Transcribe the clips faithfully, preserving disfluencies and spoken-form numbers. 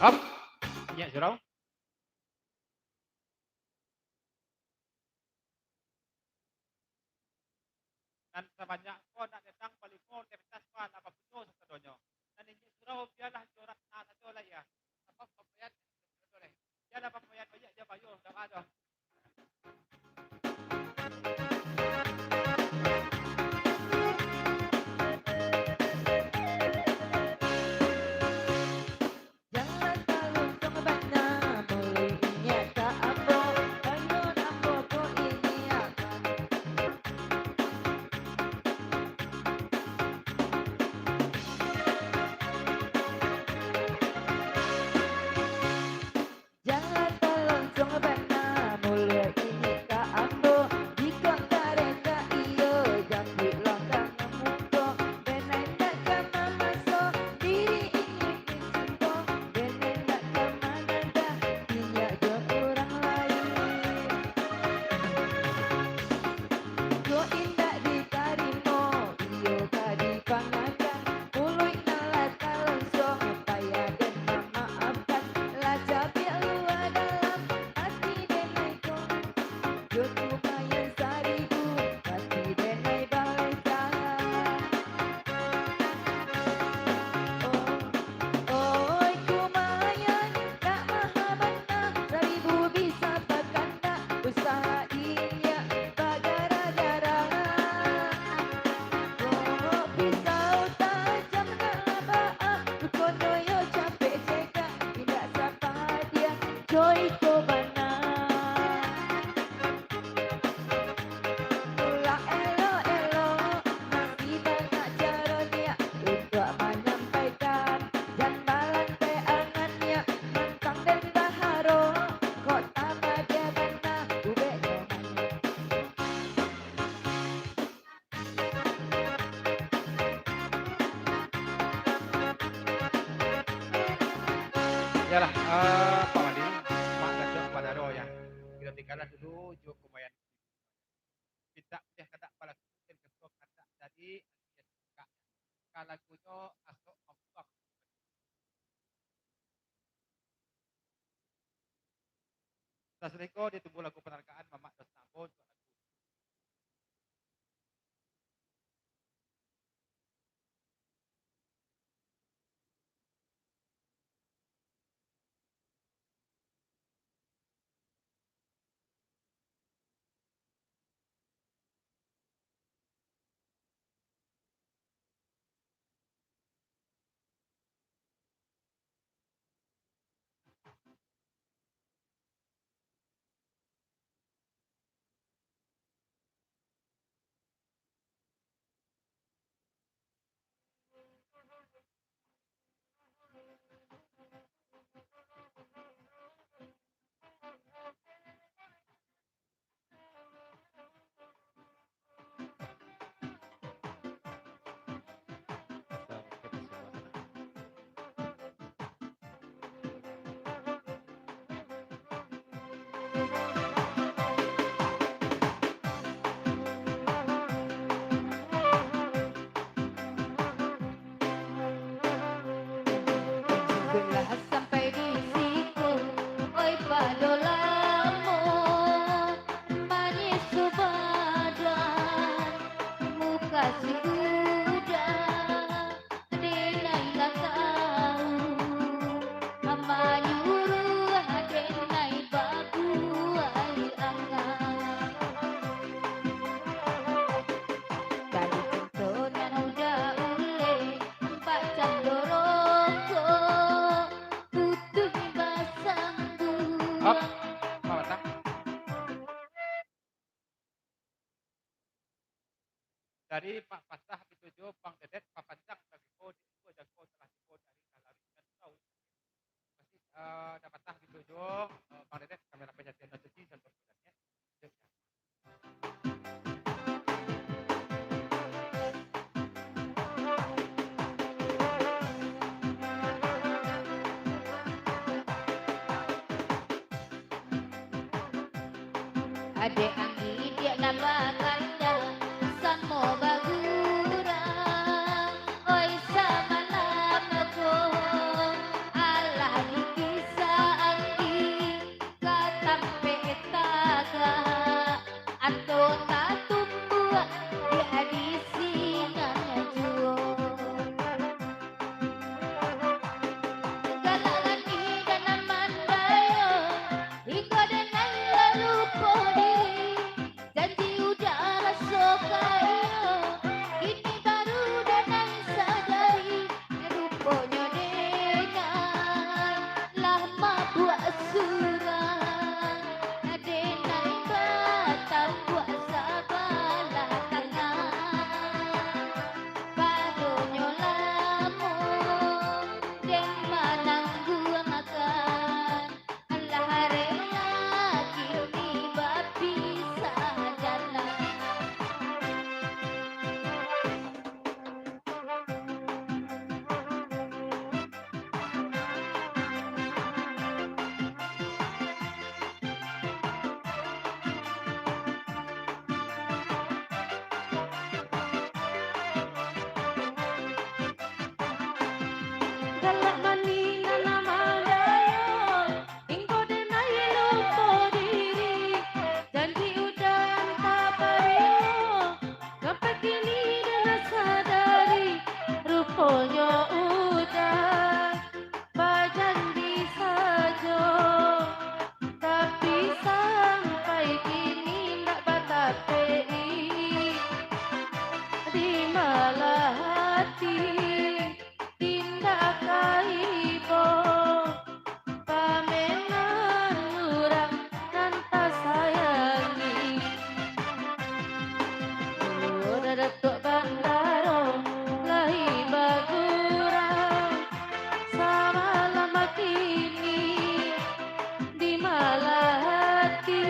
Hap. Inyak surau. Nan sabanyak ko nak datang balimo, teh petas, pan, apo punyo sasadonyo. Nan inyak surau, bialah jo ratna sajo lah, ya. Sabab pambayar, bialah pambayar banyak, jan bayo, dak ado. Jangan taluncuang bana muluik inyak ka ambo, tanyo ambo ko inyak ka. Jangan taluncuang bana muluik inyak ka ambo, jikok kareta iyo, jambuik longkang mamuko, denai tak ka mamaso, diri inyak pun cingko, denai tak ka manandah, inyak jo urang lain. Jo indak ditarimo, iyo ka dipangakan, muluik nan lah taluncuang, payah den mamaafkan, lah cabiak lua dalam, ati denai ko, jo kumayan saribu, pasti denai balehkan. Oh, oi, kumayan, nak maha bana, saribu bisa bakandak, usaha inyak bagara-gara. Oh, pisau tajam nak baa, ruponyo yo capek cegak, indak sapadiah, jo iko bana. Pulang elok-elok, masih banyak caro niak untuak manyampaikan, jan balantai angan niak mantang den baharo, kok tapadiah bana ubeknyo. Iyolah, eh, Pak Wali, mak kacok Pak Daro ya. Kita tinggalan dulu jo kumayan. Pintak piliah kandak balagu, den keso kandak jadi, ka lagunyo asok mambuang. Sasudah ko ditunggu lagu panarkaan Mamak Dos Namo untuak lagu. Lah sampai di siko, oi pado lamo, manis badan, muka si budak, denai lah tahu, manyuruah denai babuai angan. Kali cinto nan udah uleh, bacando rokok, putuih basanggup. Hop, Pak Patah. Dari Pak Patah dituju Bang Dedet, papancang dari ko, di ko jangko telah tibo dari Kalari Gantau. Masih, eh, dah Patah dituju, eh, Bang Dedet, kamera penyatian dan suci, santai. Adek angin diak nan bakanda, samo bagurang. Oi, samalam ko, alah di Tatumbuak di adi sinan juo. Galak gani danai mandayo, iko denai lah lupo diri. Janji udah raso ka iyo, kini baru denai sadari. Ruponyo denai lah mabuak surang, denai batampuak sabalah tangan. Padonyo lamo den manangguangkan, alah rela kini bapisah jalan. Galak mani nan mandayo, inggo denai lupo diri. Janji udah tapariyo, sampai kini denai sadari. Ruponyo udah bajanji sajo, tapi sampai kini ndak batapek-i. Di malah ati, indak ka ibo, pamenan urang nan tasayangi. Duo Datuak Bandaro lai bagurau, samalam kini di malah ati,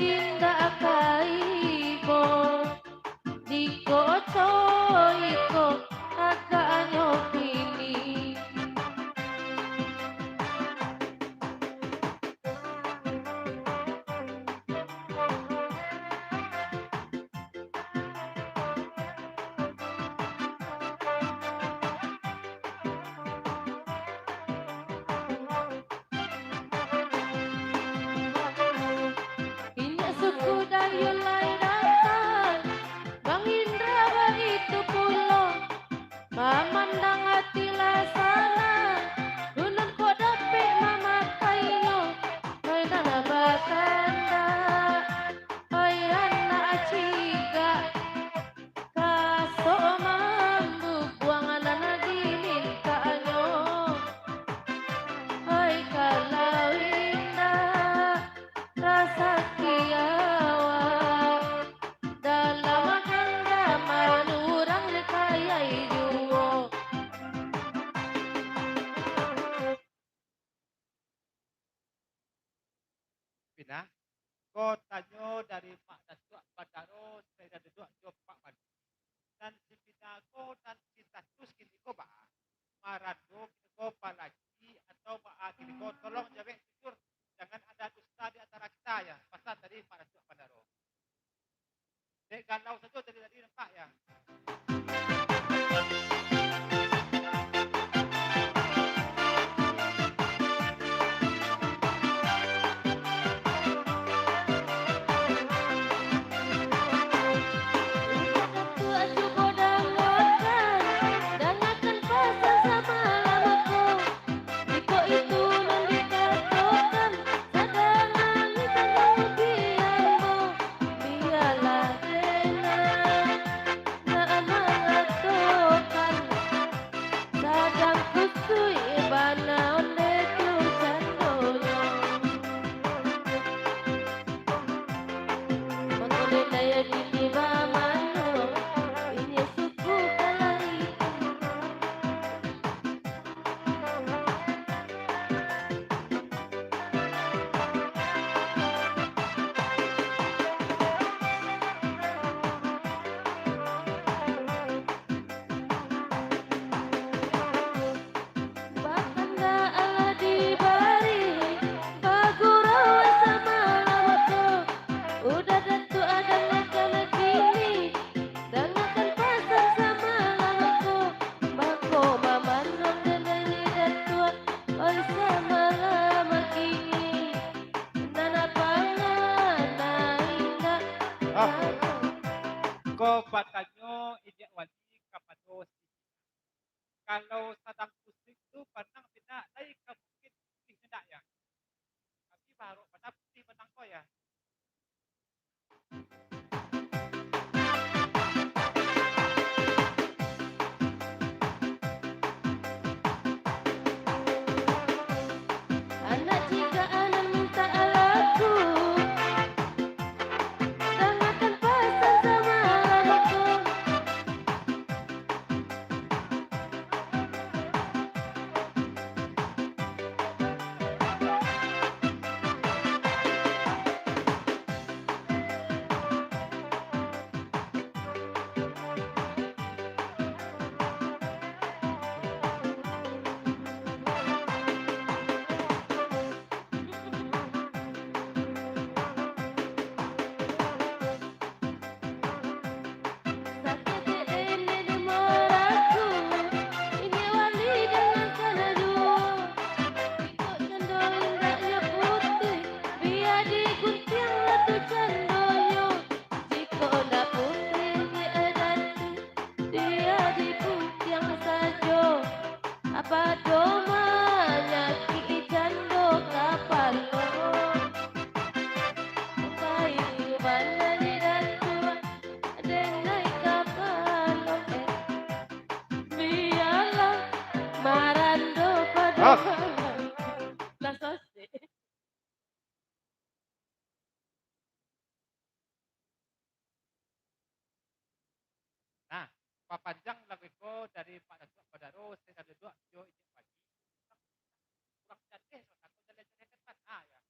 indak ka ibo. Diko oco iko agaknyo kini. Inyo suku Dayun lai datang, Bang Indra baitu pulo. Mamandang ati lah sanang, ulun kok dapek mamakainyo. Oi nan bakandak, oi anak cigak, kasok mambubuang nan dimintaknyo. Oi kalau indak rasaki awak, dalam ganggaman urang dikayai juo. Pina, ko tanyo dari Pak Datuak Bandaro, saindak duduak jo Pak Mandi. Nan si Pina ko, nan si Tatus kini ko baa? Marando kini ko, palaki atau baa kini ko? Tolong jawek jujur, jangan ada dusta di antara kita, ya. Pasan dari Pak Datuak Bandaro. Dek galau sajo tadi, tadi nampak ya. Cubo dangakan, dangakan pasan samalam ko. Iko itu nan dikatokan, sadang nangih tangah ujian ambo. Bialah denai nak mangatokan Ah. Ko batanyo inyiak wali kapado si Kalau sadang pusing tu, panang pindah lai ka bukik, putih ndak ya? Tapi baharok bana putih manang ko ya. Anak ciek anak mintak lagu, dangakan pasan samalam ko. Saketek dek nenek moraku, inyiak wali dangakan juo. Jikok cando indaknyo putih, bia diguntiang lah tu candonyo. Jikok ndak putih dek datu, bia diguntiang sajo. Pado manyakik cando kapalo, baitu bana dek datu, denai kapalo, eh. Bialah marando pado. Ah. Manyakik. Lah sasek. Nah, papanjang lagu iko dari Pak Datuak Padaro, Sri Daduak, jo Inyiak Panji. Urang Candeh, salah satu jaleh-jaleh ketan. Ah, ya.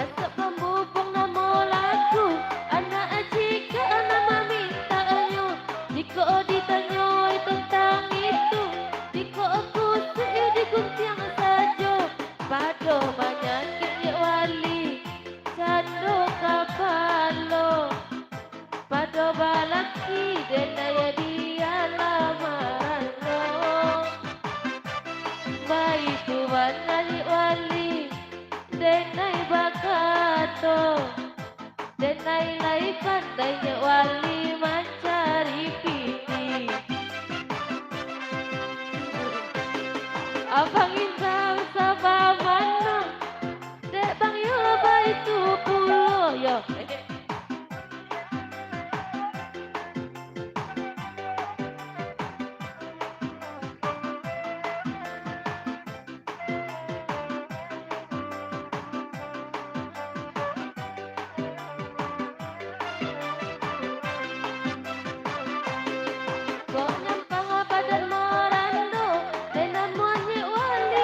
Asok pambubuang namo lagu, anak aji ka anak mamintaknyo. Jikok ditanyoi tantang itu, jikok kusuik diguntiang sajo, pado manyakik wali, cando kapalo. Pado balaki denai dialah marano. Baitu bana Inyiak Wali, denai bakato. Denai lai pandai Inyiak Wali mancari pini. Abang Indra sabab mano? Dek Bang Yo baitu pulo, yo. Kok nyampang badan marando, dek namuah Inyiak Wali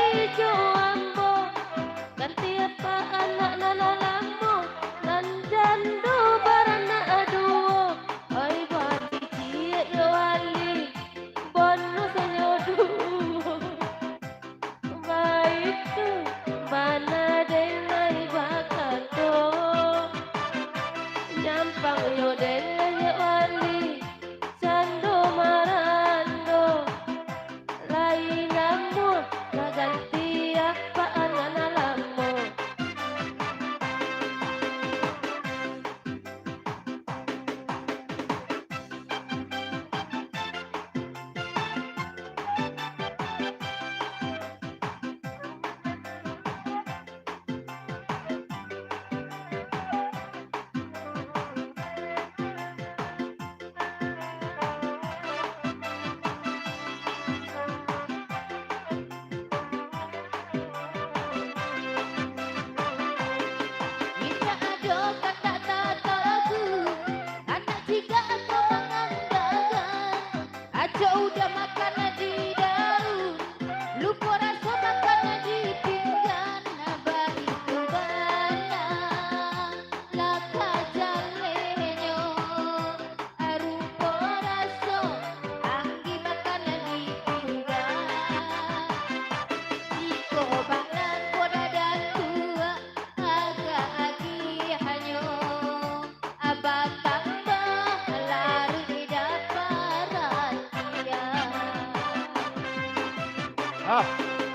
Ah,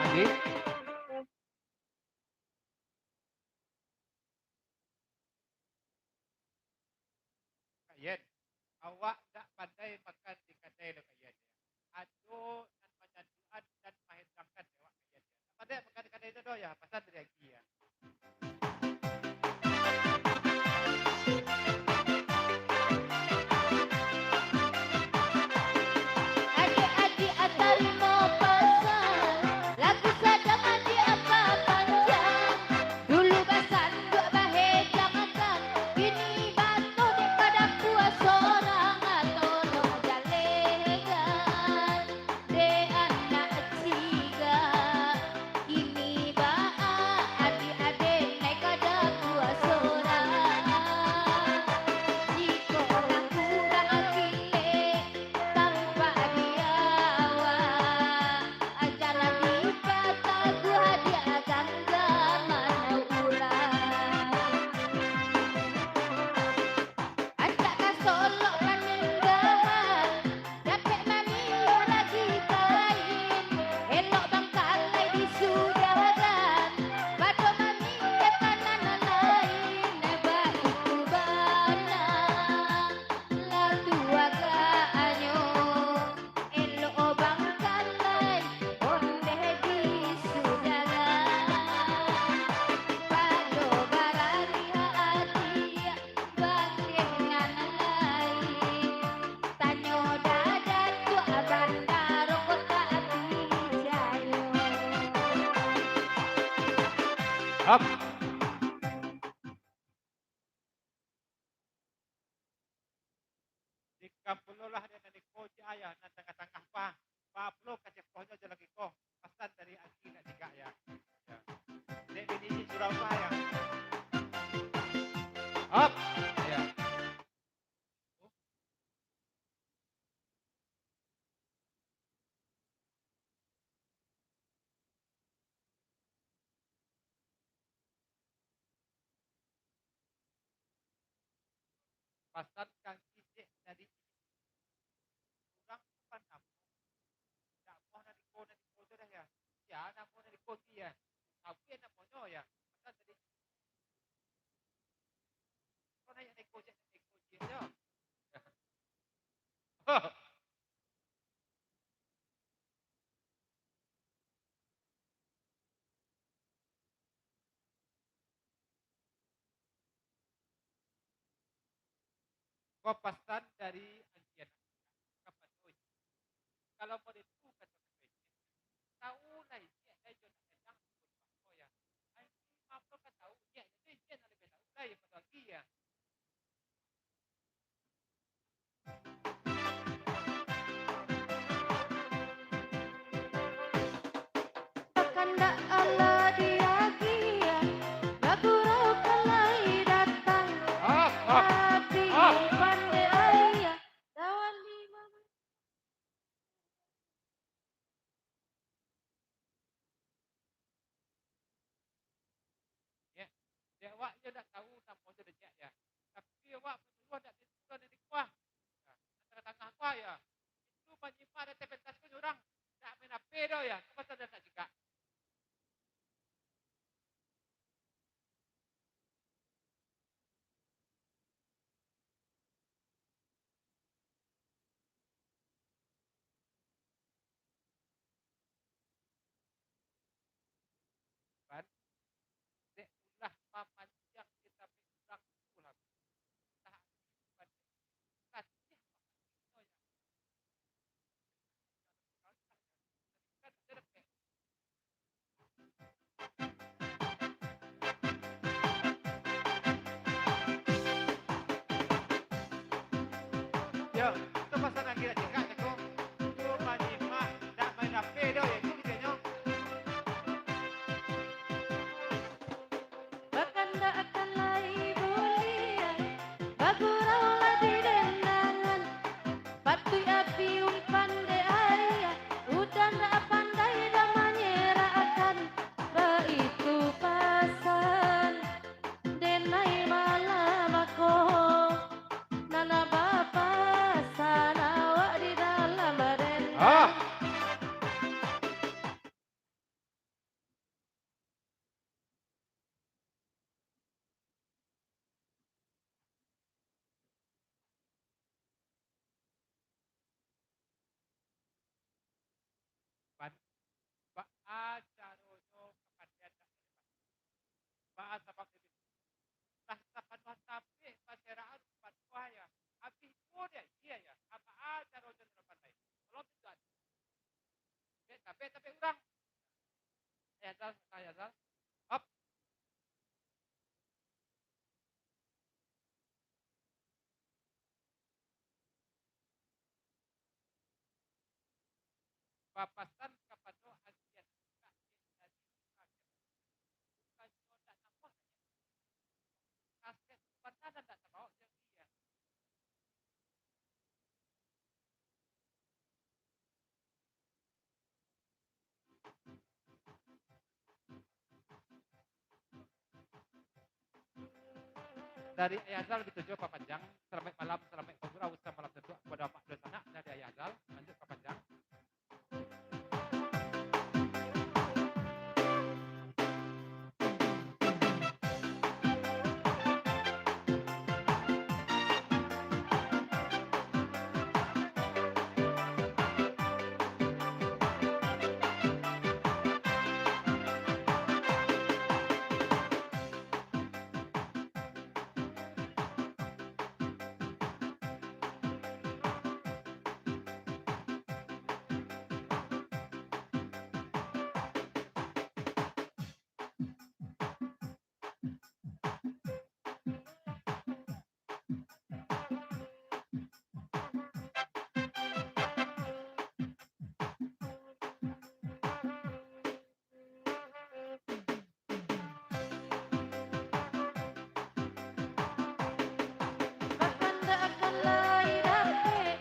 Andi. Kak Yen, awak ndak pandai makan di kadai lo, Kak Yen. Ado nan manyanduan dan mahendangkan dek awak, Kak Yen. Ndak pandai makan di kadai tu doh, yo, pasan dari Anggi, yo. Adik-adik, ah, tarimo pasan, lagu sadang adik apa panjang. Dulu basanduak bahejang akan, kini batuh dek ka dapua sorang, tolong jalehkan dek anak ciga. Kini baa adik-adik nai ka dapua sorang. Jikok lah kurang kilek tampak di awak, ajalah dipataguah di ganggaman urang. Acak ka solok paninggahan, dapek maniuh lagi kain, elok bangkalai disudahkan, pado maniuh kanan lain, baitu bana lah tu agaknyo. Elok bangkalai ondeh di sudalan, pado barani ati bakeh nan lain. Tanyo dada tu bandaro kota picayo. Hap. Dikapalolah dek nan iko, cik ayah, nan tangah-tangah, pa, papulo ka cepohnyo jo lagi ko, pasan dari Anggi nak cigak, yo. Yo. Dek bini surau, pa, yo. Hap. Yo. Pasan kaki cek dari urang tu pan namo. Dak amuah nan iko, nan iko tu dah, yo. Sia namo nan iko ti, yo. Sabuik namonyo, yo. Pasan tadi. Kau naiak nan iko cek, nan iko cek, yo. Ko pasan dari Anggi Anak Ciga kapado Anggi. Kalau model tu, kato-kato Anggi, tau lah inyiak lai jo nak gadang tu bako, yo. Anggi mah ka tau inyiak, jadi inyiak nan labiah tau lai pado Anggi, yo. Kandak Allah diagiah, bagurau ka lai datang. Ah, ah, tapi ah. Pandai ayah, lawan lima. Ya. Dek awak iyo ndak tahu namo tu dek, ya. Tapi awak manyuruah ndak disuruah dari kuah. Nah, tangah-tangah kuah, ya. Itu manyimak dari pentas pun urang ndak main H P doh, ya. Itu pasal dak nak cegak. Ban, dek ulah mamanjang kitabik urang tu lah. Tah, ban, kasih makan inyo, ya. Kan ada dek. Yo, tu pasal nan kira cegak cako. Tu manyimak, ndak main H P doh, yo, itu keceknyo. Bakandak akan lai buliah, bagurau lah di dendangan. Patuik api umpan dek ayah, udan dak pandai dah manyerahkan. Baitu pasan denai malam ko, nan bapasan. Azal, Ayah Azal. Up. Bapasan kapado agiah zakat yang tadi dipakai, bukannyo ndak namuah sajo. Kaset tu bana nan ndak tabao jo agiah. Dari Ayah Azal gitu jo papanjang. Salamaik malam, salamaik bagurau, samalam suntuak kapado amak dunsanak dari Ayah Azal. Lanjut papanjang. Bakandak akan lai dapek,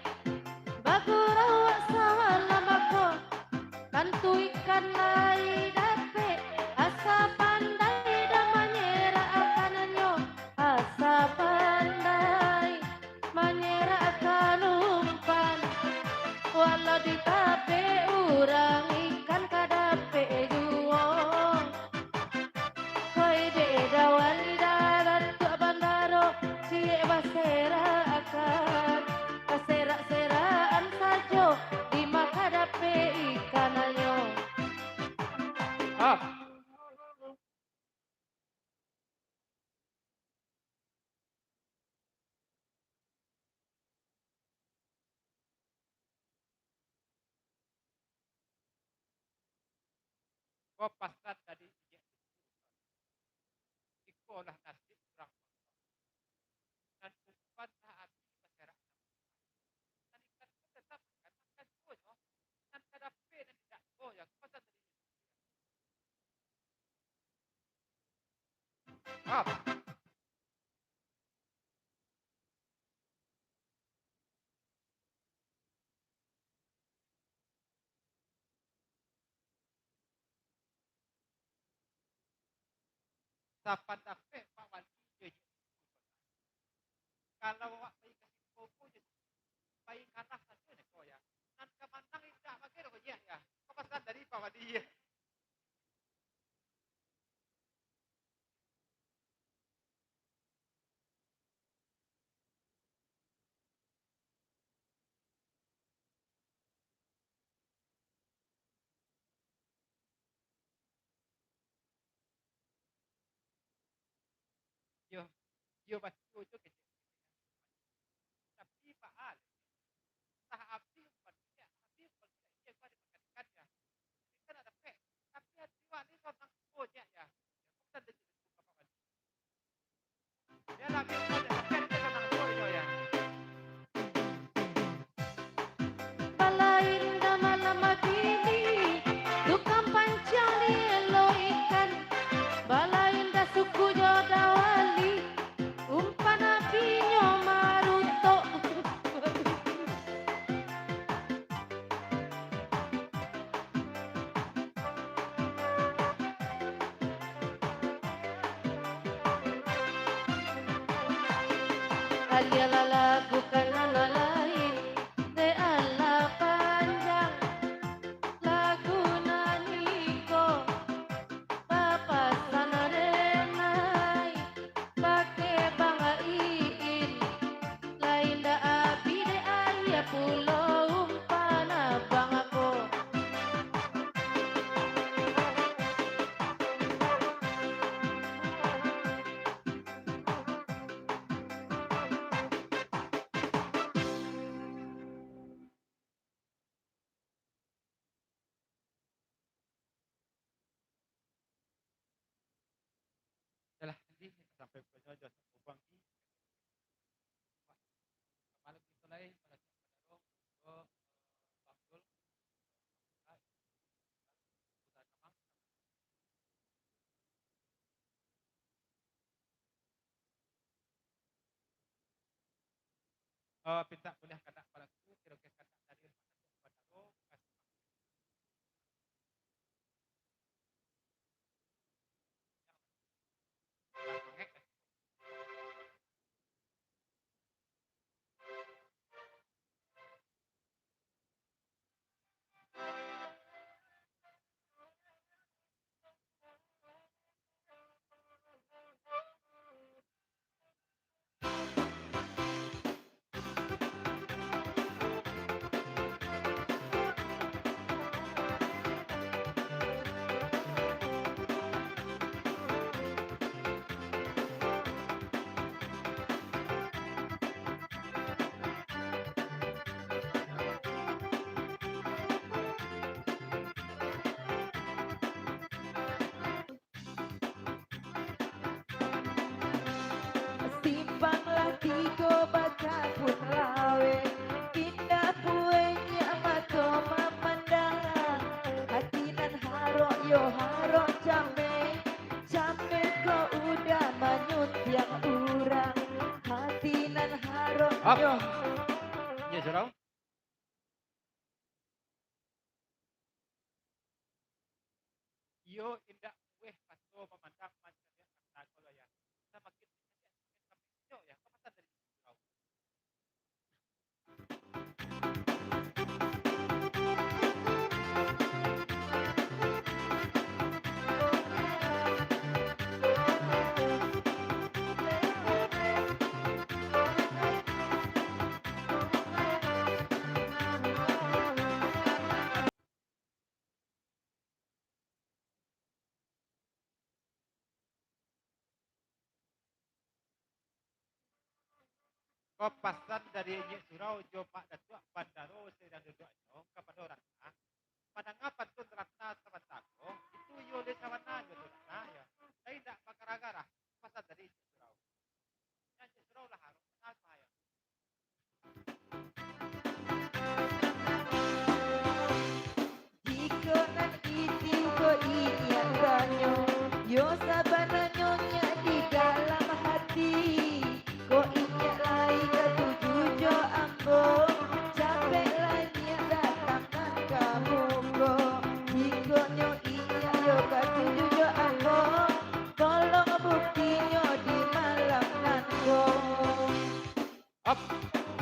bagurau samalam bako, tantu ikan lai dapek, asa pandai dah manyerak akanannyo, asa pandai manyerakkan umpan. Walau ditabek urang, ikan ka dapek juo. Koi dek dawali dah bantuak bandaro, ciek baserak akan, baserak-serakan sajo, dima ka dapek ikannyo. Ah. Ko pasan dari inyo tu. Iko lah nasib urang. Nan umpan lah abih baserak. Nan ikan pun tetap makan, makan juo nyo. Nan ka dapek nan indak juo, yo. Ko pasan dari inyo tu. Ah. Sapan dapek Pak Wali, yo, yo. Kalau awak pai ka siko ko, yo, pai karah sajo nyo ko, yo. Nan ka manang indak bagai doh ko, yo, yo. Ko pasan dari Pak Wali, yo. Iyo, iyo, batua jo kecek. Tapi, Pak Al, tah abih umpan, abih umpan, iyo, ko dimakan ikan, yo. Ikan nak dapek, tapi ati wak ni ko nang ko nyo, yo. Yo, ko pesan dari Bapak Wali. Balain dah malam kini, tukang pancang dielo ikan. Balain dah suku jo dawali, umpan abinyo marutok. Alah lagu ka nan lain, dek alah panjang lagu nan iko. Papasan denai, pake Bang Iin, lai indak abih dek ayah pulo umpan abang ko. Eh, pintak buliah kandak barantu, kiro-kiro kandak dari rumah sakit Bandaro, kasih. Simpang lah tigo bakabun laweh, indak pueh nyiak mato mamandang. Hati nan harok yo harok cameh, cameh ko udah manyuntiang urang. Hati nan harok Hap. Yo. Nyiak surau. Iyo indak pueh mato mamandang mancaliak harta ko lo, ya. Samakin dicaliak, samakin kami inyo, ya. Pasan dari surau. Ko pasan dari Inyiak Surau jo Pak Datuak Bandaro sadang duduaknyo kapado Ratna. Mandanga pantun Ratna sabanta ko, itu iyo lai sabana jo tu Ratna, yo. Lai indak bagarah-garah, pasan dari Inyiak Surau. Inyiak Surau lah harus kenal, yo. Jikok nan isi ko inyiak tanyo, yo sabananyo nyiak di dalam hati. Kok inyiak lai katuju jo ambo, capeklah nyiak datang nan ka muko. Jikok nyo inyiak yo katuju jo ambo, tolong buktinyo di malam nan ko. Op,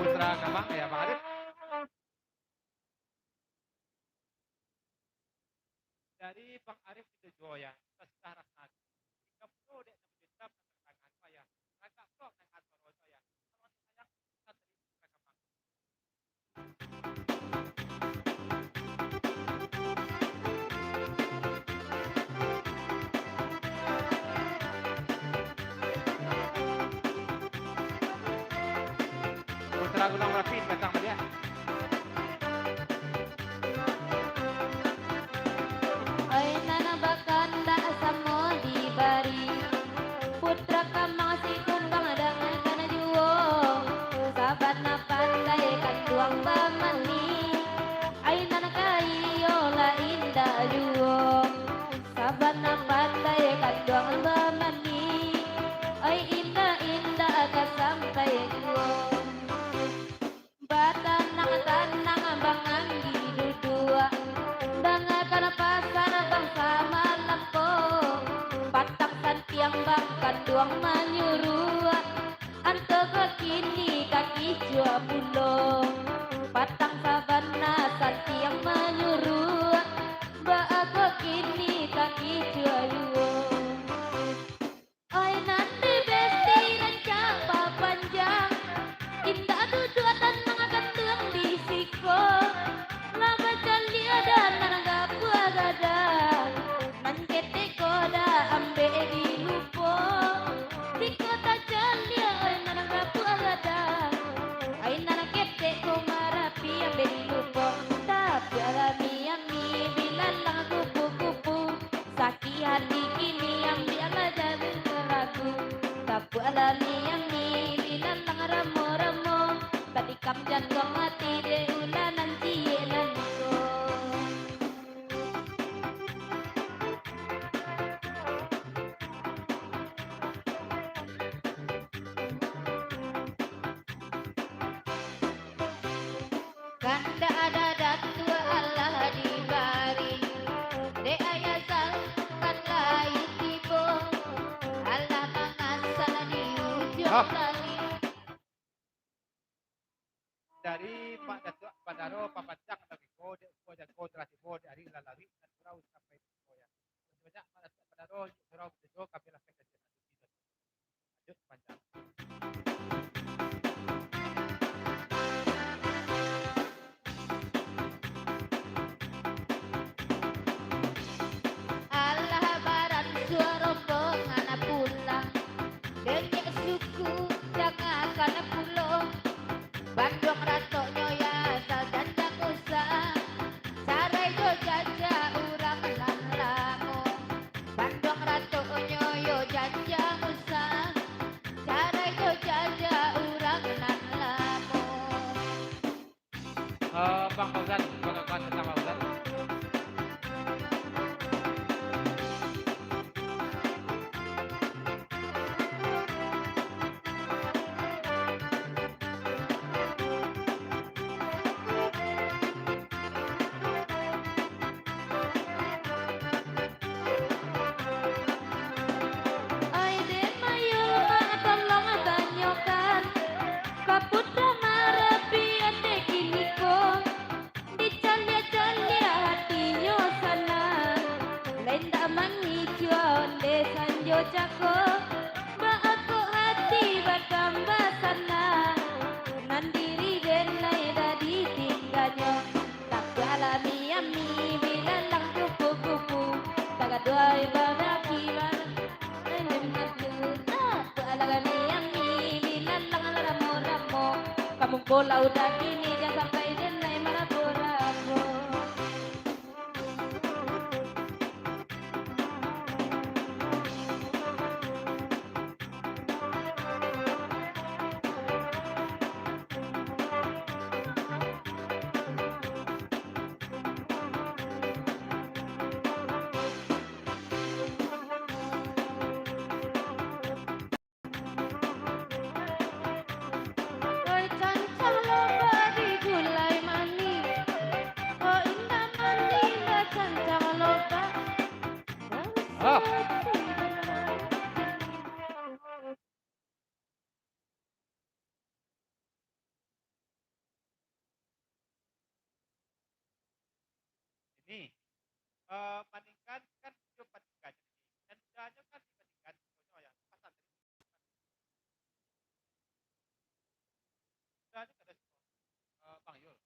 Putra Kamang, ya, Bang Arif. Dari Bang Arif itu juo, ya, sudah-sudah rasa. Jika perlu dek enam juta, tangan apa, ya? Ragak blok dengan suara itu, ya. Kalau sayang, kita beri Putra Kamang. Putra Gulang Rapin datang baliak. Ai nan bakandak samo dibari. Putra Kamang si kumbang dangan kana juo. Sabana pandai kanduang bamani. Ai nan ka iyo lah indak juo. Sabana pandai kanduang bamani. Ai indak-indak ka sampai juo. Batanang-tanang banganggi duduak, dangakan pasan bangsa malampo. Patang santiang bang kanduang manyuruak, antoko kini ka kicua pulo. Patang sabana santiang manyuruak, baa ko kini ka kicua juo. Ai nan dibesti rancak bapanjang, indak duduak tanang gantuang di siko. Lah bacaliak danan gapuah gadang, nan ketek ko dah ambek dilupo. Siko tacaliak ai nan gapuah gadang, ai nan ketek ko marapi ambek dilupo. Tapi alami-ami bilalang kupu-kupu. Sakik hati kini ambiaklah jalan karagu, tak Alami-ami bilalang ramo-ramo, batikam jantuang ati dek ulanan ciek nan iko. Kandak ada datuak alah dibari, dek ayah Zal kan lai tibo, alah mangasan di ujuang Hah. Langik. Dari Pak Datuak Bandaro papancang lagi ko, dek ko jago telah tibo di ari lalawik nan surau sampai di ko ya. Banyak Pak Datuak Bandaro, surau bejo kami lah kejadian. Alah baran suaro rombongan pulang, dengek suku dangakan pulo. Banduang ratoknyo ya sajanjang usah, sarai jo jajak urang nan lamo. Banduang ratoknyo yo janjang usah, sarai jo jajak urang nan lamo. Eh, Bang Fauzan, Bang Fauzan, tentang Bang Fauzan. Ai den mayo, mak, tolong tanyokan, paputa marapi ate kiniko, dicaliak-caliak hatinyo sanang, lai ndak mangicuah onde sanjo cako, baa kok hati batambah sanang, nan diri den lai dah ditingganyo. Tapi alami-ami bilalang kupu-kupu, tagaduai badaki ba-, alami-ami bilalang ramo-ramo, kamuko laudah kini, jan sampai den lai marabo-rabo. Oi, cancang lobak di gulai manih. Kok indak manih, indak cancang lobak. Ah. Ini, eh, bandingkan, kan, yo bandingkan. Dan jangan kan dibandingkan, pokoknya ya, pasal tadi. Udah ni kada suko, eh, Bang Yul.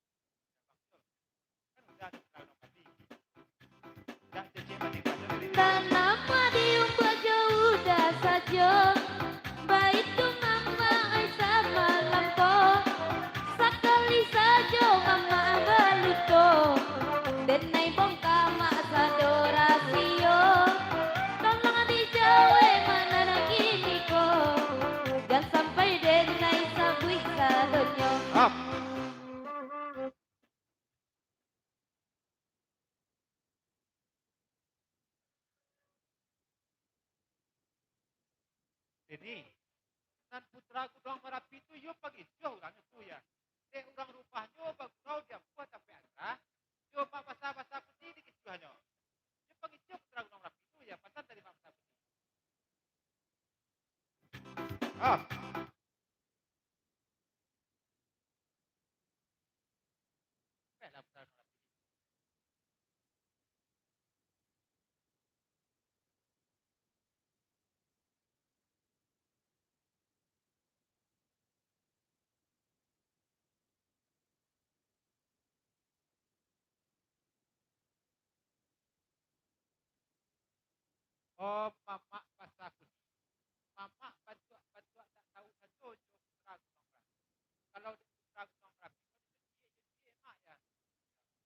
Bang Yul. Kan udah ada terang dong tadi. Dak cecek bandingkan dari Tanam di umbuak jo udah sajo, baitu mamak ai samalampo. Sakali sajo mamak baluto, denai bongka mak sado rasio. Tolong dijawek mak nan kiniko, jan sampai denai sabuik sadonyo. Hap. Ini, nan putra Gunuang Marapi tu, iyo pangicuah urangnyo tu, ya. Dek urang rumahnyo bagurau di ampuah tampek angkah, iyo mak basa-basa peti di kicuahnyo. Iyo pangicuah putra Gunuang Marapi tu, ya, pasan dari mak basa peti. Ah. Oh, mamak basa kuni. Mamak bantuak-bantuak tak tahu sajo jo putra Gunuang Marapi. Kalau di putra Gunuang Marapi, kan ciek-ciek mak ya.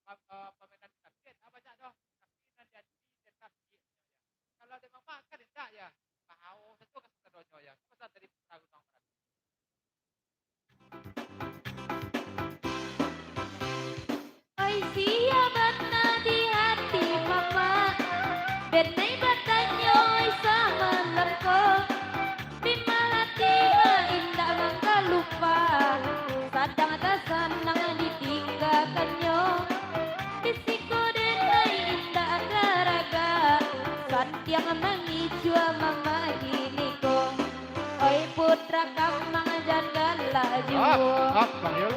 Pa-, eh, pamainan di tapian, ah, banyak doh. Tapi nan di ati tetap ciek, ya. Kalau di mamak kan indak ya. Bahawa sajo ka sadonyo Yo, yo. Pesan dari Putra Gunung Marapi. Oi, sia bana di hati mama, denai batanyo, oi, samalam ko. Bimah hati ma indak manggalupa, sadang tasanang ditinggakannyo. Di siko denai indak taragak, santiang mangicua mama kini ko. Oi putra kamang, jagalah jiwa. Up, up, Bang Yul.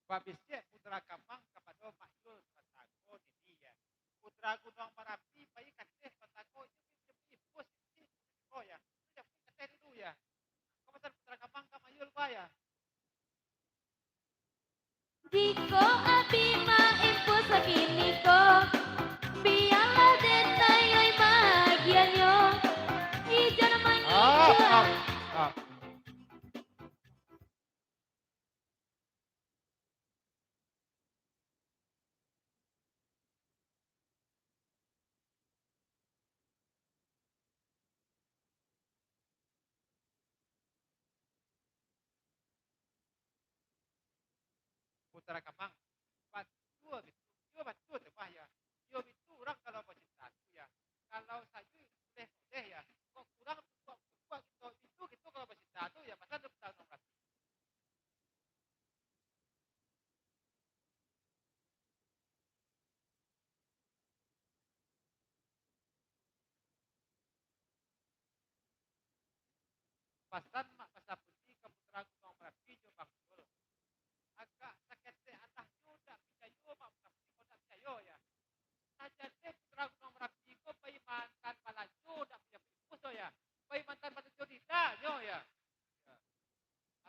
Babisiak Putra Kamang kapado Mak Yul Batako didi, ya. Putra Gunuang Marapi pai ka ateh Batako, inyo pai manjapuik impus, inyo pai manjapuik impus, ya. Inyo manjapuik ka ateh dulu, ya. Ko pasan Putra Kamang ka Mak Yul, ba, ya. Jikok abih maimpus kini ko, bialah denai oi maagiahnyo. Ijan mangicua. Ah, ah, ah. Putra Kamang, batua bitu, iyo batua tu, bah, ya. Iyo bitu urang kalau bacinta tu, ya. Kalau sayua itu buliah-buliah, ya. Kok kurang tu, kok, kok, kok, kito, itu kito kalau bacinta tu, ya, pasal dia Putra Kamang. Pasan mak basabuik ka Putra Gunuang Marapi jo Bang Dul. Agak saketek alah nyo dak picayo, mak basabuik ko dak picayo, ya. Sajo deh Putra Gunuang Marapi ko pai maantaan balanjo dak punyo impus tu, ya. Pai maantaan balanjo dida nyo, ya. Ya.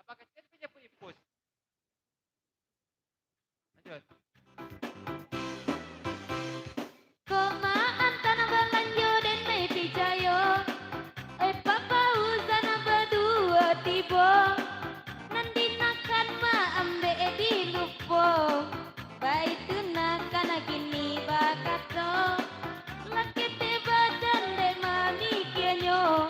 Abah kecil punyo impus. Lanjut. Ko maantaan balanjo denai picayo, oi, Papa Uzan baduo tibo, nan dinakan maambek dilupo, baitu nakan kini bakato, lah ketek badan dek mamikianyo,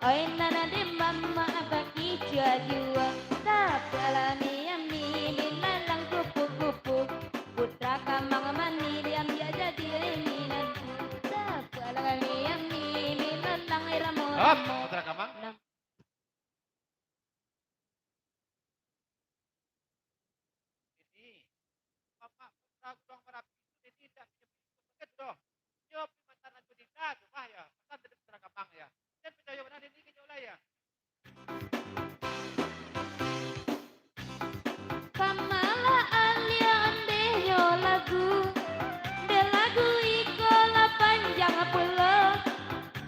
oi, nan dek mamak bakicua juo, tapuaklah miami dilalang kupu-kupu. Putra Kamang mani diambiak jadi minantu. Tapuaklah kami, ami, milalang ramo-ramo. Hop, Putra Kamang. Nam- Jadi, Bapak Putra Gunuang Marapi tu jadi indak bisa bagitu doh. Nyo pai maantaan balanjo dida tu, bah, ya. Pasan dari Putra Kamang, ya. Jan picayo bana dek inyo lai, ya. Pamalah alia ondehnyo lagu, dek lagu iko lah panjang pulo,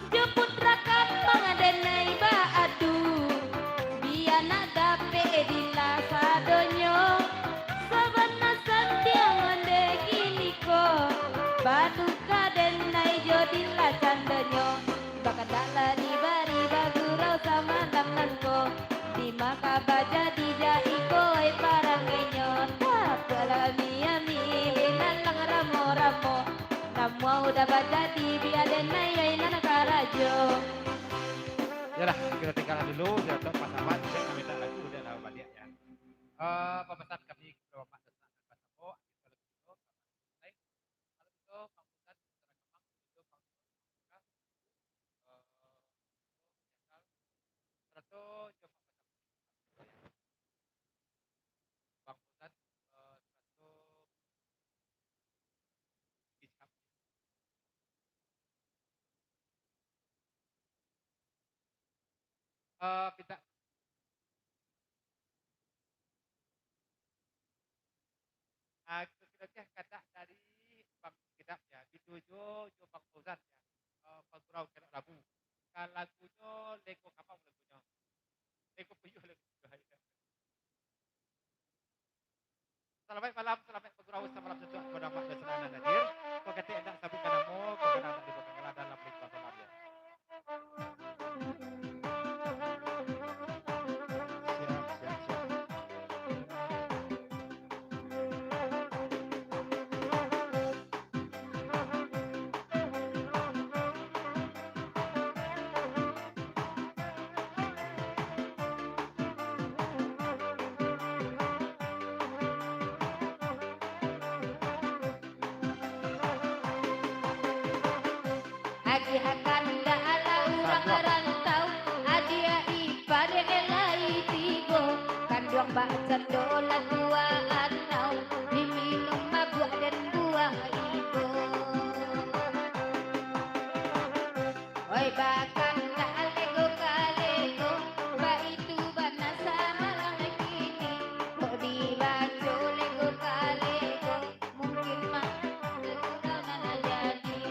jo Putra Kamang denai baadu, bia nak dapek dilah sadonyo, sabana santiang ondeh kiniko, baduka denai jo dilah candonyo. Bakandaklah dibari bagurau samalam nangko, dima ka bajadi ja iko, oi, parangainyo. Tapuaklah ami-ami, dilalang ramo-ramo, namuah udah bajadi, bia denai, oi, nan karajo. Yolah, kito tinggalan dulu, kito tak pasaban, kito minta lagu, udah lah baliak, ya. Eh, papasan kami, kito mamak. Kalau gitu, Bang Ustaz, Putra Kamang, itu Bang Ustaz, eh, serato, coba Bang Ustaz, eh, serato, eh, pinta Ah, kito sudah kadak dari Bang Kidap, ya. Bitu jo, jo Bang Fauzan, ya. Eh, Bang Gurau Kelok Labu. Ka lagunyo Lengko Kamau lagunyo. Lengko Puyuh lagunyo. Salamaik malam, salamaik bagurau, samalam suntuak kapado amak dan sanak nan hadir. Kok katik indak sabuikkan namo, kok katik indak dibaokkan dalam lingkuang malam, ya. Siap, siap, siap. Agiah kandak lah urang rantau, adiak ipar lai tigo, kanduang bakcando lah tuah anau, diminum mabuak den buah igo. Oi, bakandak lego ka lego, baitu bana samalam kini, kok dibaco lego ka lego, mungkin mah surang nan jadi.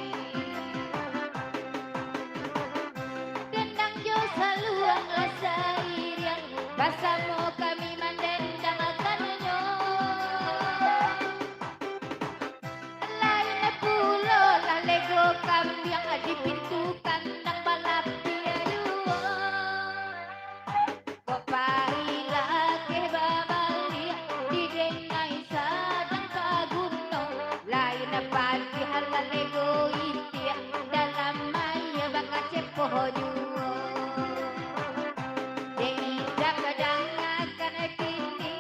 Dendang jo saluang lah sairiang, basamo kami mandendangkannyo. Lain pulo lah lego kambiang, di pintu kandang balapiah juo. Kok pai lakeh babaliak, didengai sadang paguno. Lain padiah lah lego itiak, dalam aia bakacepoh juo. Dek indak badangakan kini,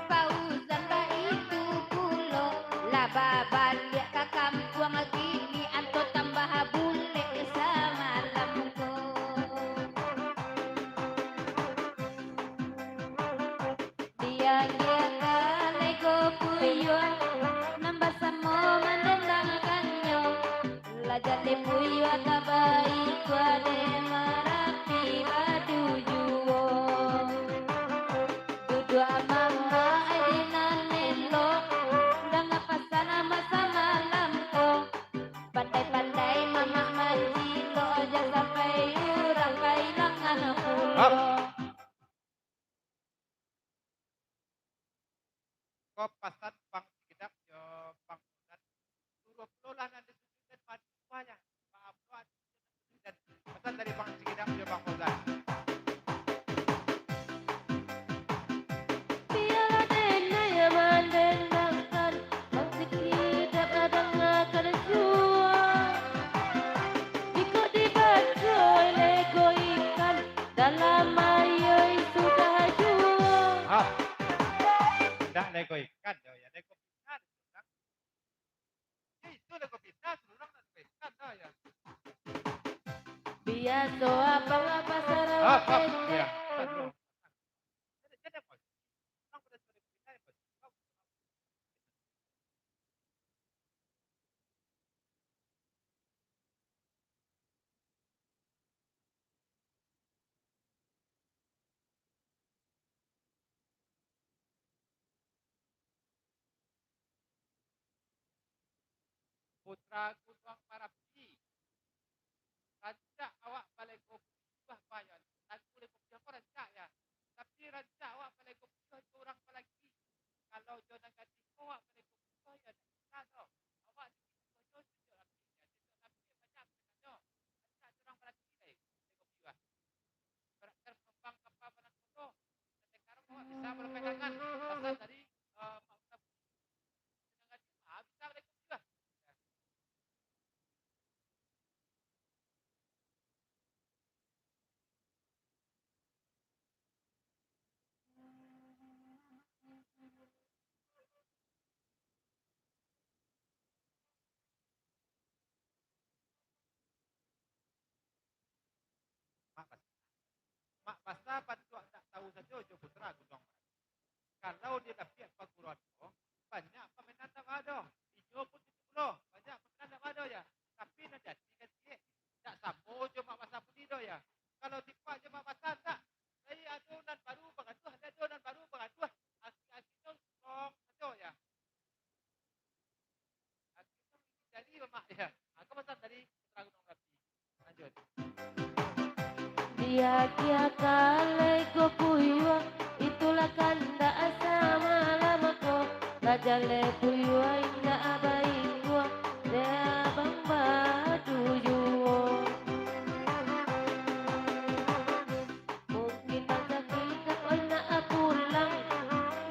Fauzan baitu pulo, lah babaliak ka kampuang kini, anto tambah bulek samalam ko. Diagiah ka lego puyuah, nan basamo mandendangkannyo. Lah jaleh puyuah ka baikuah dek Marapi badu juo. Duduak mamak di nan elok, danga pasan mamak samalam ko. Pandai-pandai mamak mancilok, jan sampai urang kailangan pulo. Hap. Ko pasan Bang Sigidap jo Bang Fauzan. Suruah pulo lah nan di Sujudan mandi kuahnyo. Maaf lo, ati Sujudan. Pasan dari Bang Sigidap jo Bang Fauzan. Bialah denai mandendangkan, Bang Sigidap dangakan juo. Jikok dibaco lego ikan, dalam aia sudah juo. Ah. Ndak lego ikan, yo, ya, lego pisang, surang. Ya, itu lego pisang, surang, ndak lego ikan, dah, ya. Biaso abang pasar Apa? Awak Pendek. Ya. Aduh. Jadi, jadi apa? Surang pada sudah lego pisang, ya, Pak? Putra Gunuang Marapi. Rancak awak balego puyuah, Pak, yo. Lagu lego puyuah ko rancak, ya. Tapi rancak awak balego puyuah jo urang palagi. Kalau jo nan gadih ko awak balego puyuah, yo, ndak bisa doh. Awak di situ jo cocok rapi, ya. Cocok rapi, banyak pilihan, yo. Rancak jo urang palagi, lai, balego puyuah. Ibaratkan penumpang kapa nan koto, nan sekarang awak bisa balapeh tangan, pasan dari, eh, Mak Ustaz. Nan gadih, ah, bisa balego puyuah. Mak basa. Mak basa bantuak ndak tahu sajo jo putra Gunuang Marapi. Kalau di lapiak paguruan ko, banyak pamainan ndak baa doh. Inyo pun itu pulo, banyak pamainan ndak baa doh, ya. Tapi nan jadi kan ciek, ndak samo jo Mak Basa budi doh, ya. Kalau tipak jo Mak Basa ndak, lai ado nan baru bangaduah, lai ado nan baru bangaduah. Asik-asiknyo surang sajo, ya. Akhirnyo jadi mamak, ya. Aku pasan dari putra Gunuang Marapi. Lanjut. Diagiah ka lego puyuah, itulah kandak samalam ko. Lah jaleh puyuah indak baikuah, dek abang badu juo. Mungkin Bang Zaki dak pernah pulang,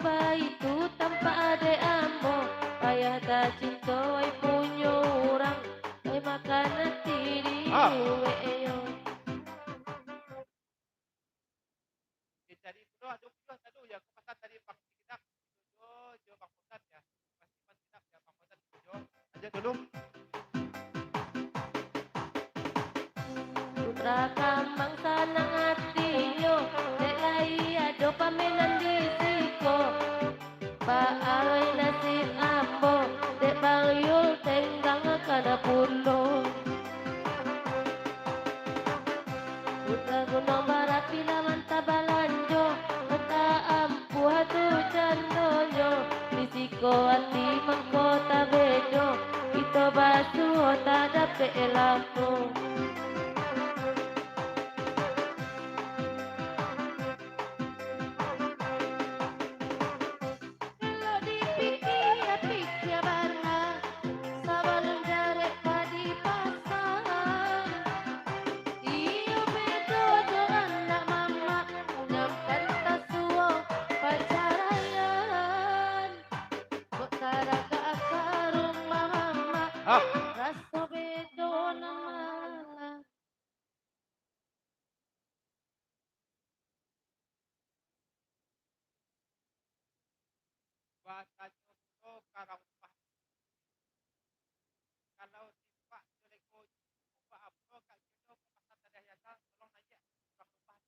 baitu tampak adek ambo. Payah tacinto ai punyo urang, ai makan ati di Ah. luek yo. Oke, jadi pulo ado puyuah satu ya, aku pasan tadi Bang Sikidak, jo, jo Bang Potan ya. Pasti Bang Sikidak ya, Bang Potan jo. Lanjut dulu. Takamang sanang atinyo, dek lai ado pamenan di siko. Baa lai nasib ambo, dek Bang Yul tenggang kana pulo. Puta Gunuang Marapi lah mantap balanjo, taampuah tu candonyo. Di siko ati mangko tabedo, kito basuo tadapek lamo. Elok dipikia-pikia bana, sabalun jarek ka dipasang. Iyo bedo jo anak mamak, nyampang tasuo pacaraian. Kok taragak ka rumah mamak, ah, raso bedo nan malang. Batanyo pulo ka rumah. Kalau sipak jeleko, baa pulo ka kito ka pasar Tanah Hiasan, tolong naiak urang rumah.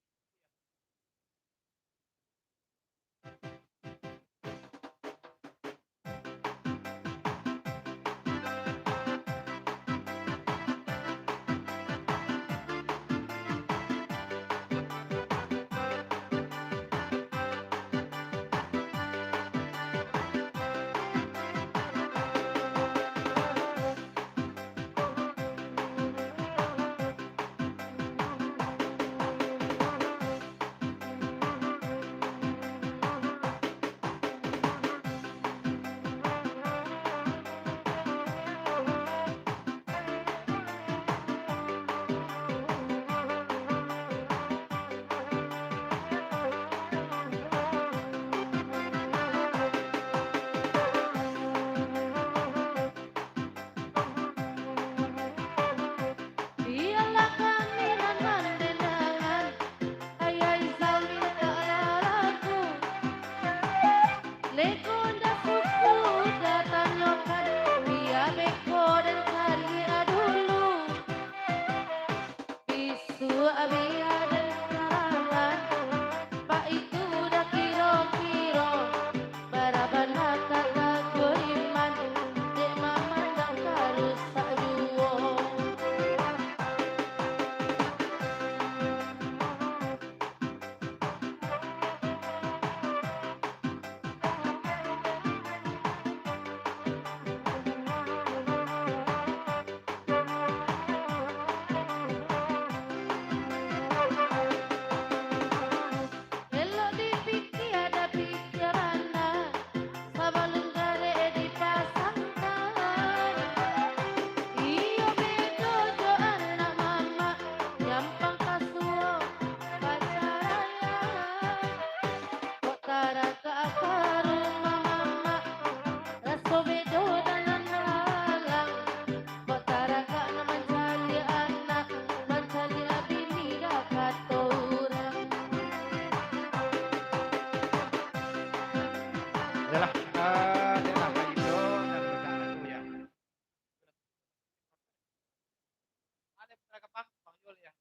Bialah kami nan mandendangan, ayai Zami tak lalaku. Lego ndak suku datangnyo kan, bia beko den cari dulu. Isuak bia den karangan, baitu dah kiro-kiro, bara bana kata Goiman, dek mamandang ka rusak juo. Elok dipikia, dah pikia bana, sabalun jarek dipasangkan. Iyo bedo jo anak mamak, nyampang tasuo pacaraian. Kok taragak ka rumah mamak, raso bedo dalam alam. Kok taragak nak mancaliak anak, mancaliak bini dah kato urang. Yalah, eh, yalah, Pak Indo, dan budak aku, ya. Ada putra kepang, Bang Yul, ya.